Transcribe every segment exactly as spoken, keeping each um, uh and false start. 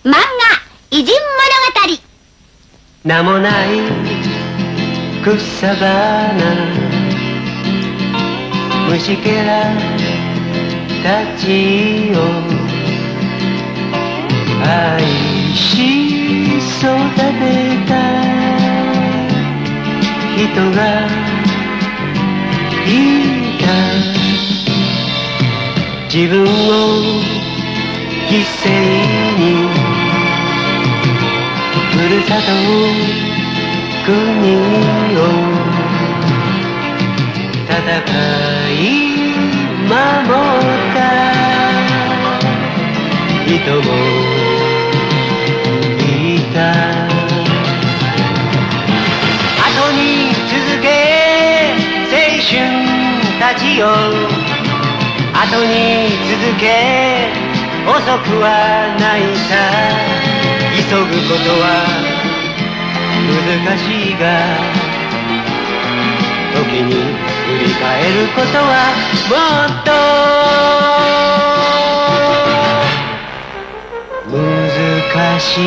漫画偉人物語。名もない草花、虫けらたちを愛し育てた人がいた。自分を犠牲にふるさと国を戦い守った人もいた。後に続け青春たちよ、後に続け、遅くはないさ。急ぐことは難しいが、時に振り返ることはもっと難しい。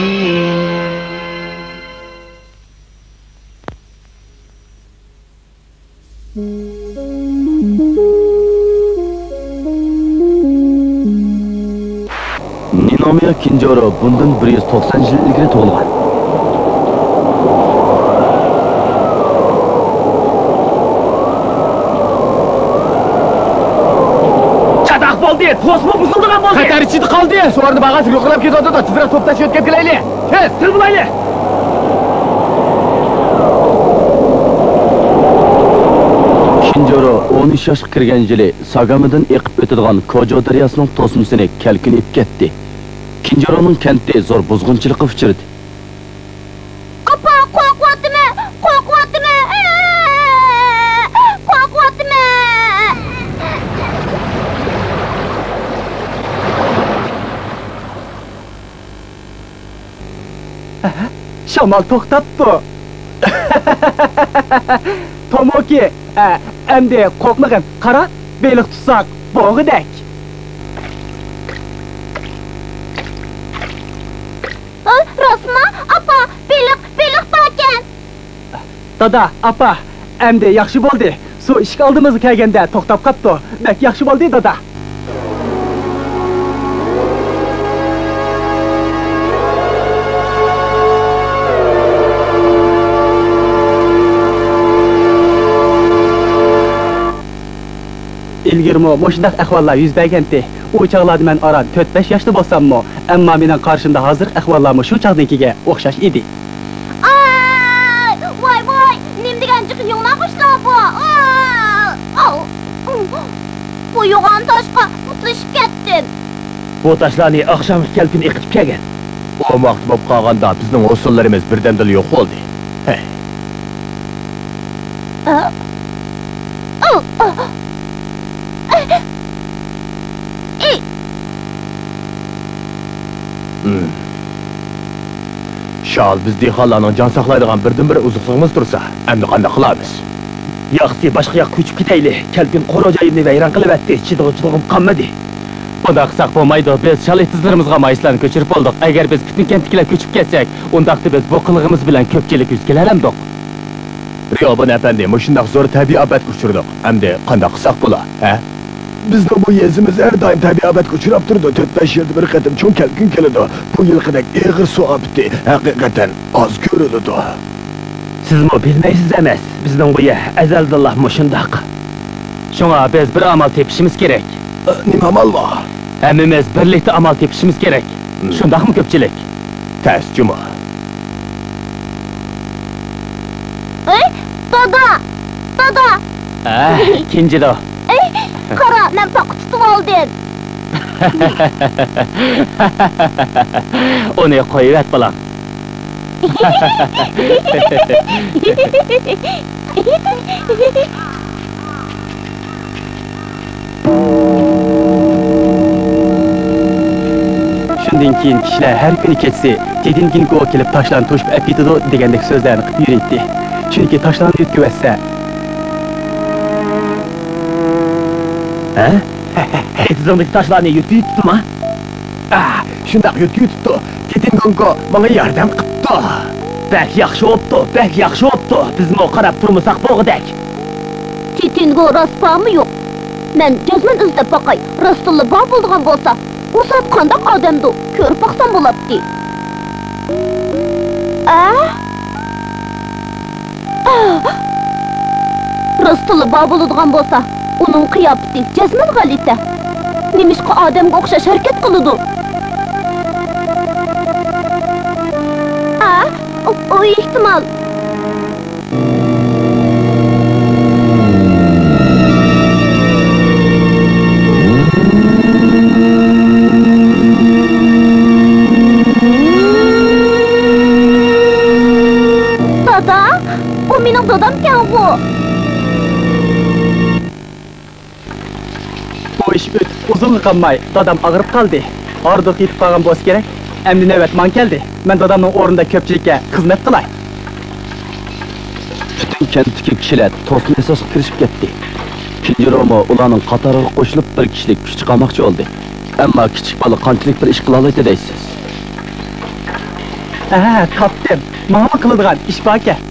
نىنومىيا كىنجورو بۇندىن بىر يۈز توقسان يىل ئىلگىرى تۇغۇلغان. چاتاق بولدى! توسما بۇزۇلىدىغان بولدى! خەتەر ئىچىدە قالدى! سۇۋارنى بارغانسېرى يۇقىرىلاپ كېتىۋاتىدۇ، تېزرەك توپتاش ئۆتكەپ كېلەيلى! تېز، تېز بولايلى! كىنجورو ئون ئۈچ ياشقا كىرگەن يىلى ساگامىدىن ئېقىپ ئۆتىدىغان كوجو دەرياسىنىڭ توسمىسىنى كەلكۈن ئېلىپ كەتتى. كىنجورونىڭ كەنتى زور بۇزغۇنچىلىققا ئۇچرىدى. ئاپا، قورقۇۋاتىمەن، قورقۇۋاتىمەن، قورقۇۋاتىمەن. شامال توختاپتۇ. توموكى، ئە، ئەمدى قورقمىغىن، قارا، بېلىق تۇتساق بولغۇدەك. ھە، راستما؟ ئاپا، بېلىق، بېلىق باركەن. دادا، ئاپا، ئەمدى ياخشى بولدى. سۇ ئىشىك ئالدىمىزغا كەلگەندە توختاپ قاپتۇ. بەك ياخشى بولدى، دادا. ئىلگىرىمۇ مۇشۇنداق ئەھۋاللار يۈز بەرگەنتى. ئۇ چاغلاردا مەن ئاران تۆت-بەش ياشتا بولساممۇ، ئەمما مېنىڭ قارىشىمدا ھازىرقى ئەھۋاللارمۇ شۇ چاغدىكىگە ئوخشاش ئىدى. ئاي، ۋاي ۋاي، نېمە دېگەن جىق يۇڭلار قۇشلار بۇ؟ ئاۋ! بۇ يوغان تاشقا مۇتلىشىپ كەتتىم. بۇ تاشلارنى ئاخشامقى كەلكۈن ئېقىتىپ كەلگەن. ئوماق بولۇپ قالغاندا بىزنىڭ ھوسۇللىرىمىز بىردەمدىلا يوق بولدى. ھەي. شال، بىز دېھقانلارنىڭ جان ساقلايدىغان بىردىنبىر ئوزۇقلۇقىمىز تۇرسا، ئەمدى قانداق قىلارمىز؟ ياخشىسى باشقا ياققا كۆچۈپ كېتەيلى. كەلكۈن قورۇ جايىمنى ۋەيران قىلىۋەتتى، چىدىغۇچىلىقىم قالمىدى. ئۇنداق قىلساق بولمايدۇ، بىز شال ئېتىزلىرىمىزغا مايسىلارنى كۆچۈرۈپ بولدۇق. ئەگەر بىز پۈتۈن كەنتتىكىلەر كۆچۈپ كەتسەك، ئۇنداقتا بىز بۇ قىلىقىمىز بىلەن كۆپچىلىك يۈز كېلەلەمدۇق؟ رىئوبىن ئەپەندى، مۇشۇنداق زور تەبىئىي ئاپەتكە ئۇچرىدۇق. ئەمدى قانداق قىلساق بولا، ھە؟ بىزنىڭ بۇ يېزىمىز ھەر دائىم تەبىئىي ئاپەتكە ئۇچراپ تۇرىدۇ. تۆت-بەش يىلدا بىر قېتىم چوڭ كەلكۈن كېلىدۇ. بۇ يىلقىدەك ئېغىر سۇ ئاپىتى ھەقىقەتەن ئاز كۆرۈلىدۇ. سىزمۇ بىلمەيسىز ئەمەس، بىزنىڭ بۇ يەر ئەزەلدىنلا مۇشۇنداق. شۇڭا بىز بىر ئامال تېپىشىمىز كېرەك. ئە، نېمە ئامال بار؟ ھەممىمىز بىرلىكتە ئامال تېپىشىمىز كېرەك. شۇنداقمۇ، كۆپچىلىك؟ تەس جۇمۇ. ھەي، دادا! دادا! ھە، كىنجىدو. ھەي، قارا، مەن پاقا تۇتۇۋالدىم. ئۇنى قويۇۋەت، بالام. شۇندىن كېيىن كىشىلەر ھەر كۈنى كېچىسى تېدىن گىنكوغا كېلىپ تاشلارنى توشۇپ ئەپ كېتىدۇ دېگەندەك سۆزلەرنى قىلىپ يۈرەيتتى. چۈنكى تاشلارنى يۆتكىۋەتسە. ھە؟ ئېتىزىڭدىكى تاشلارنى يۆتكىۋېتىپتىما؟ شۇنداق يۆتكىۋېتىپتۇ. تىتىن گوڭگو ماڭا ياردەم قىپتۇ. بەك ياخشى بوپتۇ، بەك ياخشى بوپتۇ. بىزمۇ قاراپ تۇرمىساق بولغۇدەك. تىتىن گو راست بارمۇ يوق؟ مەن جەزمەن ئىزدەپ باقاي. راستتىنلا بار بولىدىغان بولسا، ئۇ زات قانداق ئادەمدۇ؟ كۆرۈپ باقسام بولاتتى. ئە؟ ئاھ! راستتىنلا بار بولىدىغان بولسا، ئۇنىڭ قىياپىتى جەزمەن غەلىتە. نېمىشقا ئادەمگە ئوخشاش ھەرىكەت قىلىدۇ؟ ئا، ئۇ، ئۇ ئېھتىمال. دادا، ئۇ مېنىڭ دادامكەنغۇ. بۇ ئىش ئۆتۈپ ئۇزۇنغا قالماي، دادام ئاغرىپ قالدى. ھاردۇق يېتىپ قالغان بولسا كېرەك. ئەمدى نۆۋەت ماڭا كەلدى. مەن دادامنىڭ ئورنىدا كۆپچىلىككە خىزمەت قىلاي. پۈتۈن كەنتتىكى كىشىلەر توسما ياساشقا كىرىشىپ كەتتى. كىنجىرومۇ ئۇلارنىڭ قاتارىغا قوشۇلۇپ، بىر كىشىلىك كۈچ چىقارماقچى بولدى. ئەمما كىچىك بالا قانچىلىك بىر ئىش قىلالايتتى دەيسىز؟ ھە، تاپتىم. ماڭىمۇ قىلىدىغان ئىش باركەن.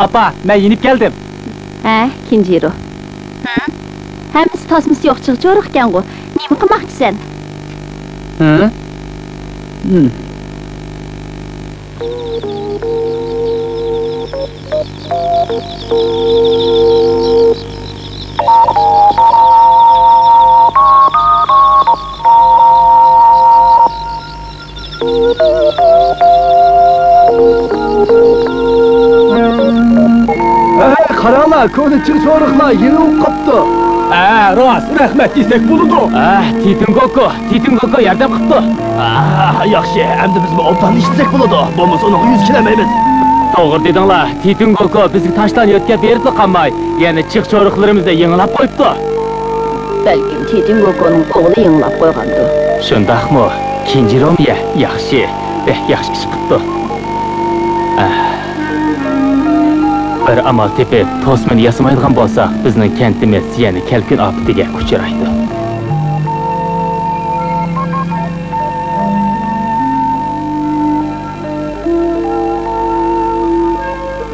ئاپا، مەن يېنىپ كەلدىم. ھە، كىنجىرو. ھە؟ ھەممىسى تاسمىسى يوق چىغ چورۇقكەنغۇ. نېمە قىلماقچىسەن؟ ھە؟ ھىم. ھەي، قاراڭلار، كونا چىغ چورۇقلار يېڭىلىپ قاپتۇ. ھە، راست، رەھمەت دېسەك بولىدۇ. ھە، تىتىن گوكو، تىتىن گوكو ياردەم قىپتۇ. ھە، ياخشى، ئەمدى بىزمۇ ئوبدان ئىشلىسەك بولىدۇ. بولمىسا ئۇنىڭغا يۈز كېلەلمەيمىز. توغرا دېدىڭلار، تىتىن گوكو بىزگە تاشلارنى يۆتكەپ بېرىپلا قالماي، يەنە چىغ چورۇقلىرىمىزنى يېڭىلاپ قويۇپتۇ. بەلكىم تىتىن گوكونىڭ ئوغلى يېڭىلاپ قويغاندۇ. شۇنداقمۇ؟ كىنجىرومۇ يە؟ ياخشى، بەك ياخشى ئىش قىپتۇ. ئەھ. بىر ئامال تېپىپ، توسمىنى ياسىمايدىغان بولساق، بىزنىڭ كەنتىمىز يەنە كەلكۈن ئاپىتىگە ئۇچرايدۇ.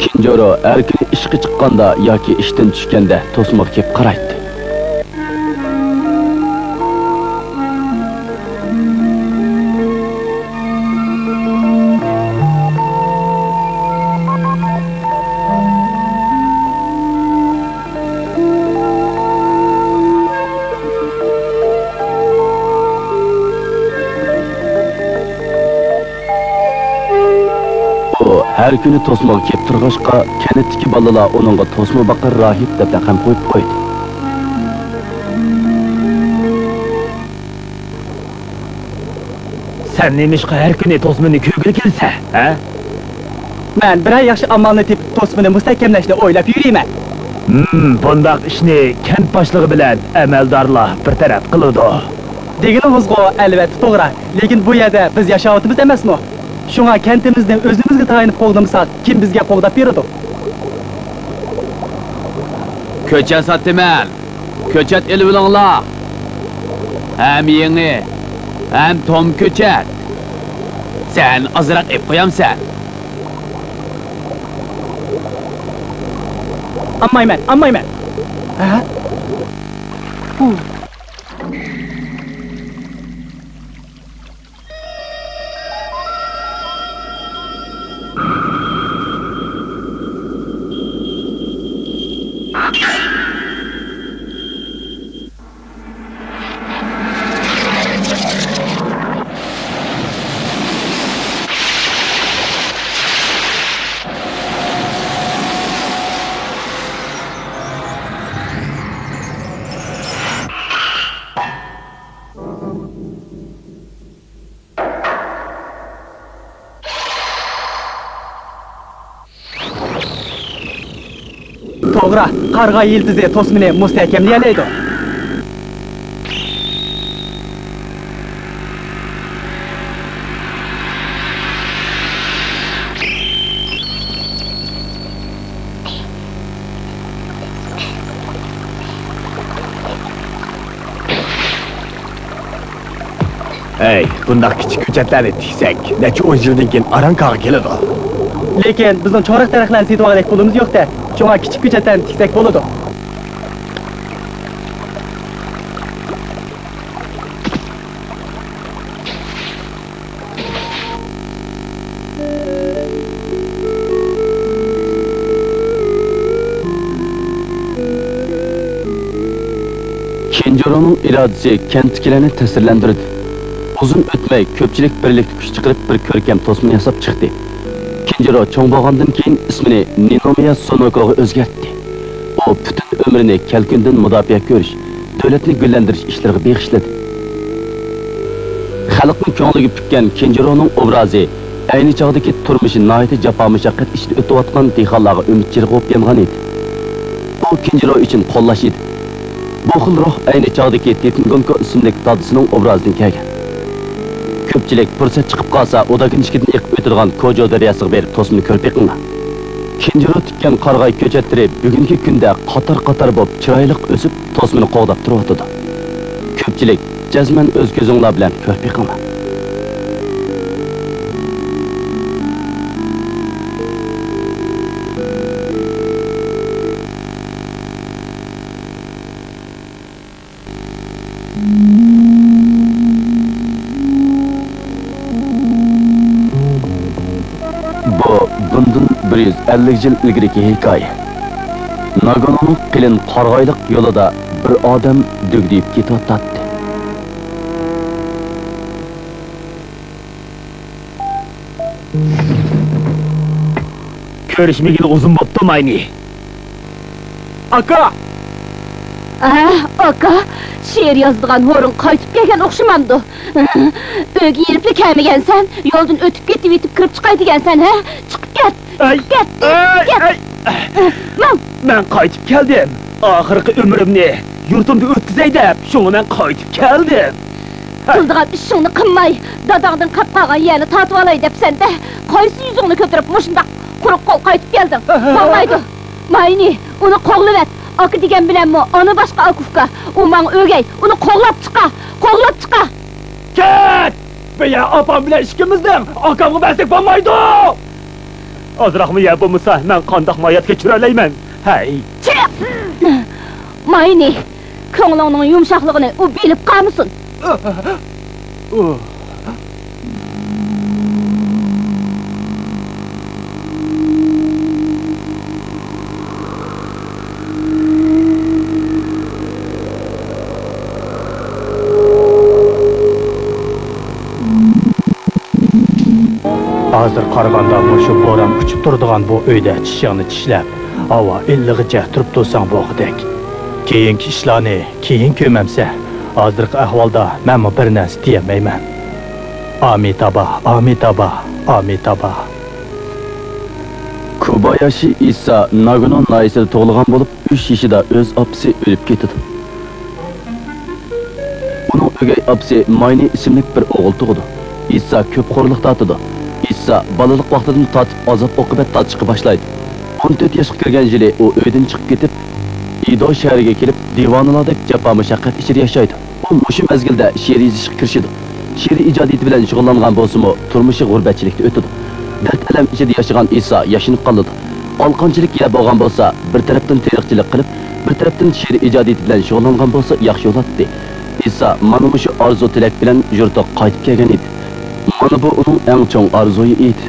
كىنجورو ھەر كۈنى ئىشقا چىققاندا ياكى ئىشتىن چۈشكەندە توسمىغا كېلىپ قارايتتى. ئۇ ھەر كۈنى توسمىغا كېلىپ تۇرغاچقا، كەنتتىكى بالىلار ئۇنىڭغا توسما باقار راھىب دەپ لەقەم قويۇپ قويدى. سەن نېمىشقا ھەر كۈنى توسمىنى كۆرگىلى كېلىسەن، ھە؟ مەن بىرەر ياخشى ئامالنى تېپىپ، توسمىنى مۇستەھكەملەشنى ئويلاپ يۈرىمەن. ھىم، بۇنداق ئىشنى كەنت باشلىقى بىلەن ئەمەلدارلار بىر تەرەپ قىلىدۇ. دېگىنىڭىزغۇ ئەلۋەتتە توغرا، لېكىن بۇ يەردە بىز ياشاۋاتىمىز ئەمەسمۇ؟ شۇڭا كەنتىمىزنى ئۆزىمىزگە تايىنىپ قوغدىمىساق، كىم بىزگە قوغداپ بېرىدۇ؟ كۆچەت ساتىمەن. كۆچەت ئېلىۋېلىڭلار. ھەم يېڭى، ھەم توم كۆچەت. سەن ئازراق ئېلىپ قويامسەن؟ ئالمايمەن، ئالمايمەن. ھە؟ توغرا، قارىغاي يىلتىزى توسمىنى مۇستەھكەملىيەلەيدۇ. ئەي، بۇنداق كىچىك كۆچەتلەرنى تىكسەك، نەچچە ئون يىلدىن كېيىن ئاران كارغا كېلىدۇ. لېكىن بىزنىڭ چورۇق تەرەخلەرنى سېتىۋالغۇدەك پۇلىمىز يوق-دە، شۇڭا كىچىك كۆچەتلەرنى تىكسەك بولىدۇ. كېنجىرونىڭ ئىرادىسى كەنتتىكىلەرنى تەسىرلەندۈردى. ئۇزۇن ئۆتمەي، كۆپچىلىك بىرلىكتە كۈچ چىقىرىپ، بىر كۆركەم توسمىنى ياساپ چىقتى. كېنجىرو چوڭ بولغاندىن كېيىن ئىسمىنى نىنومىيا سونوكوغا ئۆزگەرتتى. ئۇ پۈتۈن ئۆمرىنى كەلكۈندىن مۇداپىئە كۆرۈش، دۆلەتنى گۈللەندۈرۈش ئىشلىرىغا بېغىشلىدى. خەلقنىڭ كۆڭلىگە پۈككەن كېنجىرونىڭ ئوبرازى ئەينى چاغدىكى تۇرمۇشى ناھايىتى جاپا-مۇشەققەت ئىچىدە ئۆتۈۋاتقان دېھقانلارغا ئۈمىد چىرىغى بولۇپ يانغان ئىدى. بۇ كېنجىرو ئۈچۈن قوللاش ئىدى. بۇ خىل روھ ئەينى چاغدىكى تېتىنگونكو ئىسىملىك دادىسىنىڭ ئوبرازىدىن كەلگەن. كۆپچىلىك پۇرسەت چىقىپ قالسا، ئۇداكىنىشكىدىن ئېقىپ ئۆتىدىغان كوجو دەرياسىغا بېرىپ توسمىنى كۆرۈپ بېقىڭلار. كېنجىرو تىككەن قارىغاي كۆچەتلىرى بۈگۈنكى كۈندە قاتار-قاتار بولۇپ چىرايلىق ئۆسۈپ، توسمىنى قوغداپ تۇرۇۋاتىدۇ. كۆپچىلىك، جەزمەن ئۆز كۆزۈڭلار بىلەن كۆرۈپ بېقىڭلار. بۇ بۇندىن بىر يۈز ئەللىك يىل ئىلگىرىكى ھېكايە. ناگونونىڭ قېلىن قارىغايلىق يولىدا بىر ئادەم دۈگدىيىپ كېتىۋاتاتتى. كۆرۈشمىگىلى ئۇزۇن بوپتۇ، ماينى. ئاكا! ئە، ئاكا، شېئىر يازىدىغان ھورۇن قايتىپ كەلگەن ئوخشىمامدۇ؟ ئۆيگە يېنىپلا كەلمىگەنسەن، يولدىن ئۆتۈپ كېتىۋېتىپ كىرىپ چىقاي دېگەنسەن، ھە؟ چىقىپ كەت! ئەي، كەت! ئەي، كەت! ئەي! ماڭ! مەن قايتىپ كەلدىم. ئاخىرقى ئۆمرۈمنى يۇرتۇمدا ئۆتكۈزەي دەپ، شۇڭا مەن قايتىپ كەلدىم. قىلىدىغان ئىشىڭنى قىلماي، داداڭدىن قاپ قالغان يەرنى تارتىۋالاي دەپسەن-دە، قايسى يۈزۈڭنى كۆتۈرۈپ مۇشۇنداق قۇرۇق قول قايتىپ كەلدىڭ؟ بولمايدۇ. ماينى، ئۇنى قوغلىۋەت. ئاكا دېگەن بىلەنمۇ ئانا باشقا ئاكا-ئۇكا. ئۇ ماڭا ئۆگەي. ئۇنى قوغلاپ چىقار. قوغلاپ چىقار. كەت! بۇ يەر ئاپام بىلەن ئىككىمىزنىڭ. ئاكامغا بەرسەك بولمايدۇ. ئازراقمۇ يەر بولمىسا، مەن قانداقمۇ ھايات كەچۈرەلەيمەن؟ ھەي! چىق! ماينى، كۆڭلۈڭنىڭ يۇمشاقلىقىنى ئۇ بىلىپ قالمىسۇن. ھازىر قارىغاندا مۇشۇ بوران ئۇچۇپ تۇرىدىغان بۇ ئۆيدە چىشىڭنى چىشلەپ، ھاۋا ئىللىقىچە تۇرۇپ تۇرساڭ بولغۇدەك. كېيىنكى ئىشلارنى كېيىن كۆرمەمسەن. ھازىرقى ئەھۋالدا مەنمۇ بىر نەرسە دېيەلمەيمەن. ئامىتابا، ئامىتابا، ئامىتابا. كوباياشى ئىسا ناگونو ناھىيەسىدە تۇغۇلغان بولۇپ، ئۈچ يېشىدا ئۆز ئاپىسى ئۆلۈپ كېتىدۇ. ئۇنىڭ ئۆگەي ئاپىسى ماينى ئىسىملىك بىر ئوغۇل تۇغىدۇ. ئىسا كۆپ خورلۇق تارتىدۇ. ئىسا بالىلىق ۋاقتىدىن تارتىپ ئازاب-ئوقۇبەت تارتىشقا باشلايدۇ. ئون تۆت ياشقا كىرگەن يىلى ئۇ ئۆيدىن چىقىپ كېتىپ، ئىدو شەھىرىگە كېلىپ، دىۋانىلاردەك جاپا-مۇشەققەت ئىچىدە ياشايدۇ. ئۇ مۇشۇ مەزگىلدە شېئىر يېزىشقا كىرىشىدۇ. شېئىرىي ئىجادىيىتى بىلەن شۇغۇللانغان بولسىمۇ، تۇرمۇشى غۇربەتچىلىكتە ئۆتىدۇ. دەرد-ئەلەم ئىچىدە ياشىغان ئىسا ياشىنىپ قالىدۇ. قالقانچىلىك يەر بولغان بولسا، بىر تەرەپتىن تېرىقچىلىق قىلىپ، بىر تەرەپتىن شېئىرىي ئىجادىيىتى بىلەن شۇغۇللانغان بولسا ياخشى بولاتتى. ئىسا مانا مۇشۇ ئارزۇ-تىلەك بىلەن يۇرتىغا قايتىپ كەلگەن ئىدى. مانا بۇ ئۇنىڭ ئەڭ چوڭ ئارزۇيى ئىدى.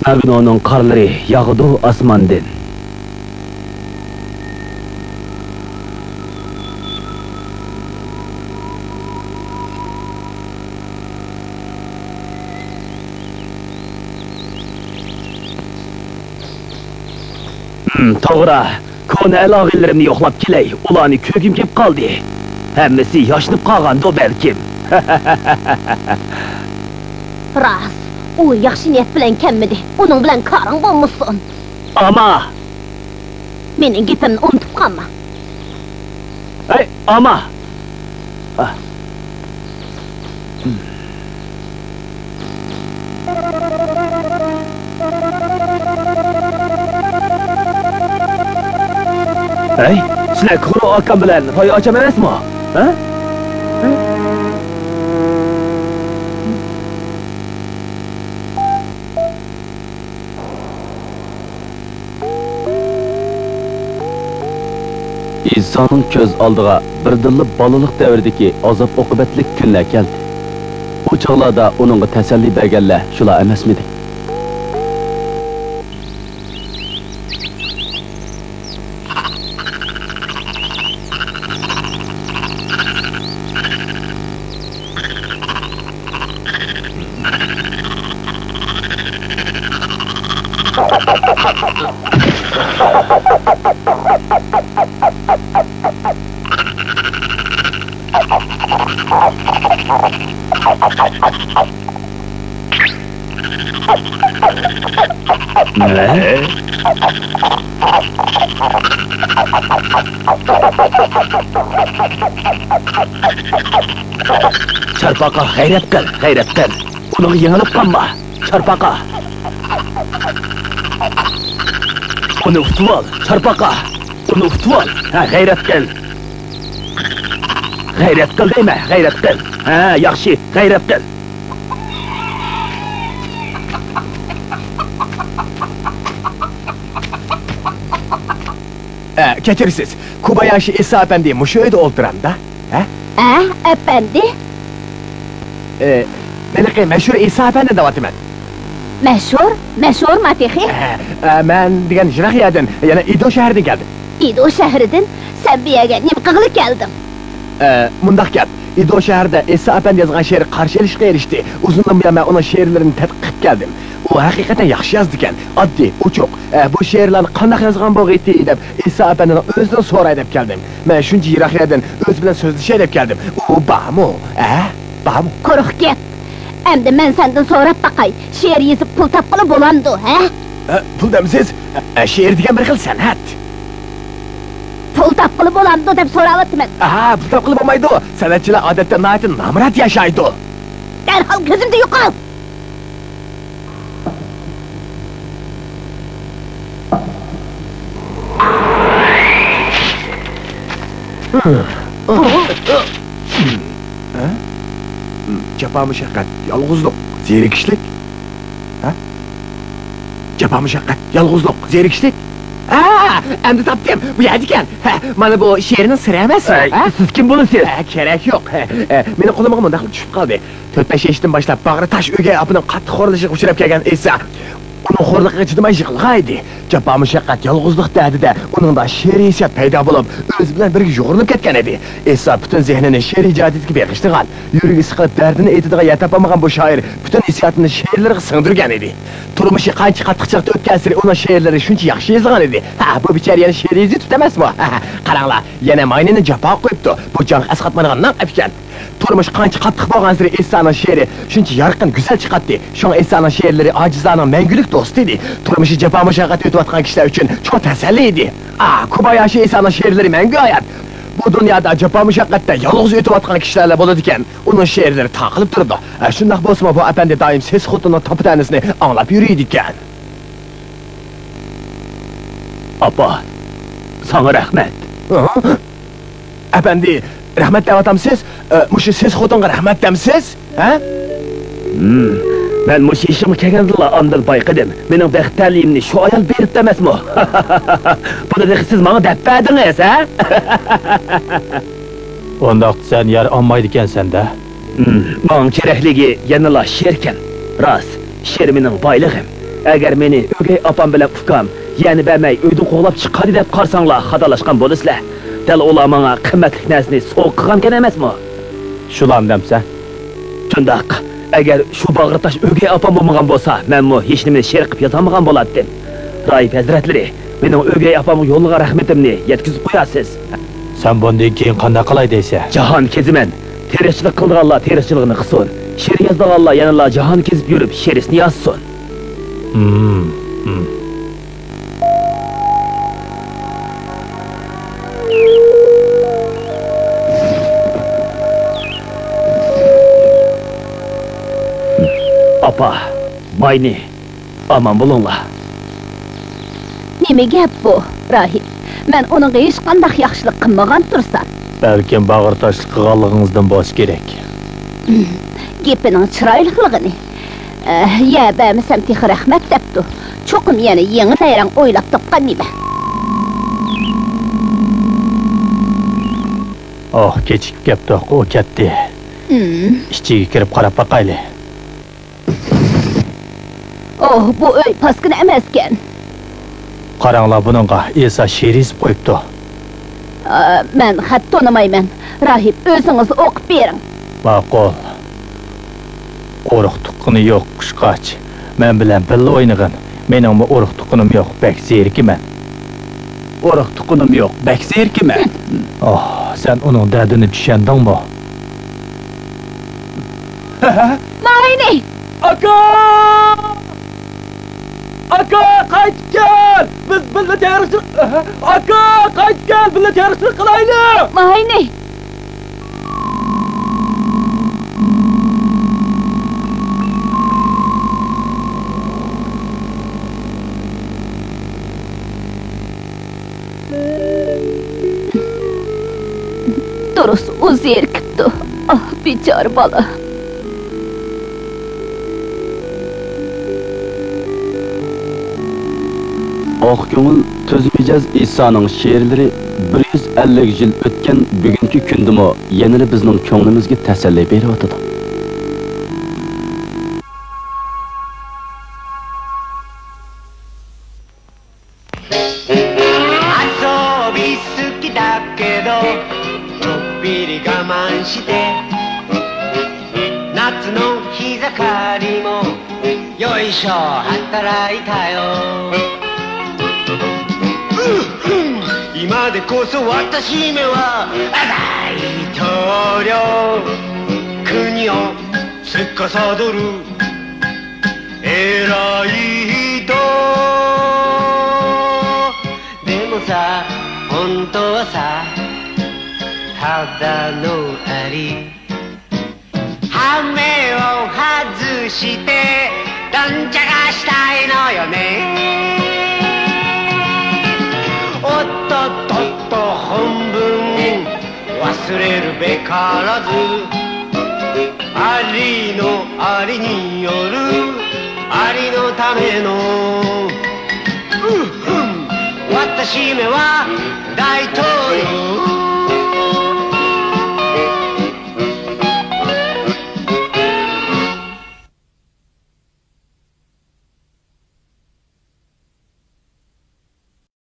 ناگنونىڭ قارلىرى ياغىدۇ ئاسماندىن. ھىم، توغرا. كونا ئەل-ئاغىنىلىرىمنى يوقلاپ كېلەي. ئۇلارنى كۆرگۈم كېلىپ قالدى. ھەممىسى ياشىنىپ قالغاندۇ بەلكىم. راست، ئۇ ياخشى نىيەت بىلەن كەلمىدى. ئۇنىڭ بىلەن كارىڭ بولمىسۇن. ئاما! مېنىڭ گېپىمنى ئۇنتۇپ قالما. ھەي، ئاما! ھەي، سىلەر كۇرو ئاكام بىلەن ھاي ئاچام ئەمەسمۇ؟ ھە؟ ئىسانىڭ كۆز ئالدىغا بىردىنلا بالىلىق دەۋرىدىكى ئازاب-ئوقۇبەتلىك كۈنلەر كەلدى. ئۇ چاغلاردا ئۇنىڭغا تەسەللى بەرگەنلەر شۇلار ئەمەسمىدى؟ چارپاقا، غەيرەت قىل، غەيرەت قىل. ئۇنىڭغا يېڭىلىپ قالما، چارپاقا. ئۇنى ئۇتۇۋال، چارپاقا. ئۇنى ئۇتۇۋال. ھە، غەيرەت قىل. غەيرەت قىل دەيمەن، غەيرەت قىل. ھە، ياخشى، غەيرەت قىل. ئە، كەچۈرىسىز، كوباياشى ئىسا ئەپەندى مۇشۇ ئۆيدە ئولتۇرامدا؟ ھە؟ ھە، ئەپەندى؟ ئە، ھېلىقى مەشھۇر ئىسا ئەپەندى دەۋاتىمەن. مەشھۇر؟ مەشھۇرما تېخى؟ ئە، ئە، مەن دېگەن يىراق يەردىن، يەنى ئىدو شەھىرىدىن كەلدىم. ئىدو شەھىرىدىن؟ سەن بۇ يەرگە نېمە قىلغىلى كەلدىڭ؟ ئە، مۇنداق گەپ، ئىدو شەھىرىدە ئىسا ئەپەندى يازغان شېئىر قارشى ئېلىشقا ئېرىشتى. ئۇزۇندىن بۇيان مەن ئۇنىڭ شېئىرلىرىنى تەتقىق قىلىپ كەلدىم. ئۇ ھەقىقەتەن ياخشى يازىدىكەن. ئاددىي، ئوچۇق. ئە، بۇ شېئىرلارنى قانداق يازغان بولغىيتى دەپ ئىسا ئەپەندىنىڭ ئۆزىدىن سوراي دەپ كەلدىم. مەن شۇنچە يىراق يەردىن ئۆزى بىلەن سۆزلىشەي دەپ كەلدىم. ئۇ بارمۇ؟ ئە؟ بارمۇ؟ قۇرۇق گەپ. ئەمدى مەن سەندىن سوراپ باقاي، شېئىر يېزىپ پۇل تاپقىلى بولامدۇ، ھە؟ ئە، پۇل دەمسىز؟ ئە، شېئىر دېگەن بىر خىل سەنئەت. پۇل تاپقىلى بولامدۇ دەپ سوراۋاتىمەن. ئاھا، پۇل تاپقىلى بولمايدۇ. سەنئەتچىلەر ئادەتتە ناھايىتى نامرات ياشايدۇ. دەرھال كۆزۈمدىن يوقال! جاپا مۇشەققەت، يالغۇزلۇق، زېرىكىشلىك. ھە؟ جاپا مۇشەققەت، يالغۇزلۇق، زېرىكىشلىك. ھە، ئەمدى تاپتىم. بۇ يەردىكەن. ھە، مانا بۇ شېئىرنىڭ سىرى ئەمەسمۇ؟ ئەي، ھە؟ سىز كىم بولىسىز؟ ھە، كېرەك يوق. ھە، ھە، مېنىڭ قولۇمغا مۇنداقلا چۈشۈپ قالدى. تۆت-بەش يېشىدىن باشلاپ باغرى تاش ئۆگەي ئاپىنىڭ قاتتىق خورلىشىغا ئۇچراپ كەلگەن ئىسا ئۇنىڭ خورلۇقىغا چىدىماي يىغلىغانىدى. جاپا مۇشەققەت، يالغۇزلۇق دەردىدە ئۇنىڭدا شېئىرىي ھېسسىيات پەيدا بولۇپ، ئۆزى بىلەن بىرگە يۇغۇرۇلۇپ كەتكەن ئىدى. ئىسا پۈتۈن زېھنىنى شېئىر ئىجادىيىتىگە بېغىشلىغان. يۈرىكى سىقىلىپ، دەردىنى ئېيتىدىغان يەر تاپالمىغان بۇ شائىر پۈتۈن ھېسسىياتىنى شېئىرلىرىغا سىڭدۈرگەن ئىدى. تۇرمۇشى قانچە قاتتىق چىرىكتە ئۆتكەنسېرى ئۇنىڭ شېئىرلىرى شۇنچە ياخشى يېزىلغان ئىدى. ھە، بۇ بىچارە يەنە شېئىر يېزىۋېتىپتۇ ئەمەسمۇ؟ ھە، ھە، قاراڭلار، يەنە ماينىنى جاپاغا قويۇپتۇ. بۇ جانغا ئەسقاتمايدىغان ناق ئەپكەن. تۇرمۇش قانچە قاتتىق بولغانسېرى ئىسانىڭ شېئىرى شۇنچە يارقىن، گۈزەل چىقاتتى. شۇڭا ئىسانىڭ شېئىرلىرى ئاجىزلارنىڭ مەڭگۈلۈك دوستى ئىدى. تۇرمۇشى جاپا-مۇشەققەت ئۆتۈۋاتقان كىشىلەر ئۈچۈن چوڭ تەسەللى ئىدى. ئا، كوباياشى ئىسانىڭ شېئىرلىرى مەڭگۈ ھايات. بۇ دۇنيادا جاپا-مۇشەققەتتە يالغۇز ئۆتۈۋاتقان كىشىلەرلا بولىدىكەن. ئۇنىڭ شېئىرلىرى تاقىلىپ تۇرىدۇ. ئە، شۇنداق بولسىمۇ، بۇ ئەپەندى دائىم سېسىق خوتۇننىڭ تاپا-تەنىسىنى ئاڭلاپ يۈرىدىكەن. ئاپا، ساڭا رەھمەت. ھە؟ ئەپەندى، رەھمەت دەۋاتامسىز؟ ئە، مۇشۇ سېسىق خوتۇنغا رەھمەت دەمسىز؟ ھە؟ ھىم، مەن مۇشۇ ئىشىمغا كەلگەندىلا ئاندىن بايقىدىم. مېنىڭ بەخت تەلىيىمنى شۇ ئايال بېرىپتۇ ئەمەسمۇ؟ بۇنى تېخى سىز ماڭا دەپ بەردىڭىز، ھە؟ ئۇنداقتا سەن يار ئالمايدىكەنسەن-دە. ھىم، ماڭا كېرەكلىكى يەنىلا شېئىركەن. راست، شېئىر مېنىڭ بايلىقىم. ئەگەر مېنى ئۆگەي ئاپام بىلەن ئۇكام يەنە بەرمەي ئۆيدىن قوغلاپ چىقاردى دەپ قارىساڭلار خاتالاشقان بولىسىلەر. دەل ئۇلار ماڭا قىممەتلىك نەرسىنى سوۋغا قىلغانىكەن ئەمەسمۇ؟ شۇلارنى دەمسەن؟ شۇنداق. ئەگەر شۇ باغرى تاش ئۆگەي ئاپام بولمىغان بولسا، مەنمۇ ھېچنېمىنى شېئىر قىلىپ يازالمىغان بولاتتىم. راھىب ھەزرەتلىرى، مېنىڭ ئۆگەي ئاپامغا يوللىغان رەھمىتىمنى يەتكۈزۈپ قويارسىز. سەن بۇندىن كېيىن قانداق قىلاي دەيسەن؟ جاھان كېزىمەن. تېرىقچىلىق قىلىدىغانلار تېرىقچىلىقىنى قىلسۇن. شېئىر يازىدىغانلار يەنىلا جاھان كېزىپ يۈرۈپ شېئىرىسىنى يازسۇن. ھىم، ھىم. ئاپا، ماينى. ئامان بولۇڭلار. نېمە گەپ بۇ، راھىب؟ مەن ئۇنىڭغا ھېچقانداق ياخشىلىق قىلمىغان تۇرسام. بەلكىم باغرى تاشلىق قىلغانلىقىڭىزدىن بولسا كېرەك. گېپىنىڭ چىرايلىقلىقىنى. ئە، يەر بەرمىسەم تېخى رەھمەت دەپتۇ. چوقۇم يەنە يېڭى سەيرەڭ ئويلاپ تاپقان نېمە. ئوھ، كېچىكىپ كەپتۇق، ئۇ كەتتى. ئىچىگە كىرىپ قاراپ باقايلى. ئوھ، بۇ ئۆي پاسكىنا ئەمەسكەن. قاراڭلار بۇنىڭغا، ئىسا شېئىر يېزىپ قويۇپتۇ. ئا، مەن خەت تونۇمايمەن. راھىب، ئۆزىڭىز ئوقۇپ بېرىڭ. ماقۇل. ئۇرۇق تۇغقىنى يوق قۇشقاچ. مەن بىلەن بىللە ئوينىغىن. مېنىڭمۇ ئۇرۇق تۇغقىنىم يوق، بەك زېرىكىمەن. ئۇرۇق تۇغقىنىم يوق، بەك زېرىكىمەن. ئوھ، سەن ئۇنىڭ دەردىنى چۈشەندىڭمۇ؟ ماينى! ئاكا! ئاكا، قايتىپ كەل! بىز بىللە تېرىقچىلىق، ئاكا، قايتىپ كەل! بىللە تېرىقچىلىق قىلايلى! ماينى! دۇرۇس، ئۇ زېرىكىپتۇ. ئاھ، بىچارە بالا. ئاق كۆڭۈل، تۈز مىجەز ئىسانىڭ شېئىرلىرى بىر يۈز ئەللىك يىل ئۆتكەن بۈگۈنكى كۈندىمۇ يەنىلا بىزنىڭ كۆڭلىمىزگە تەسەللى بېرىۋاتىدۇ.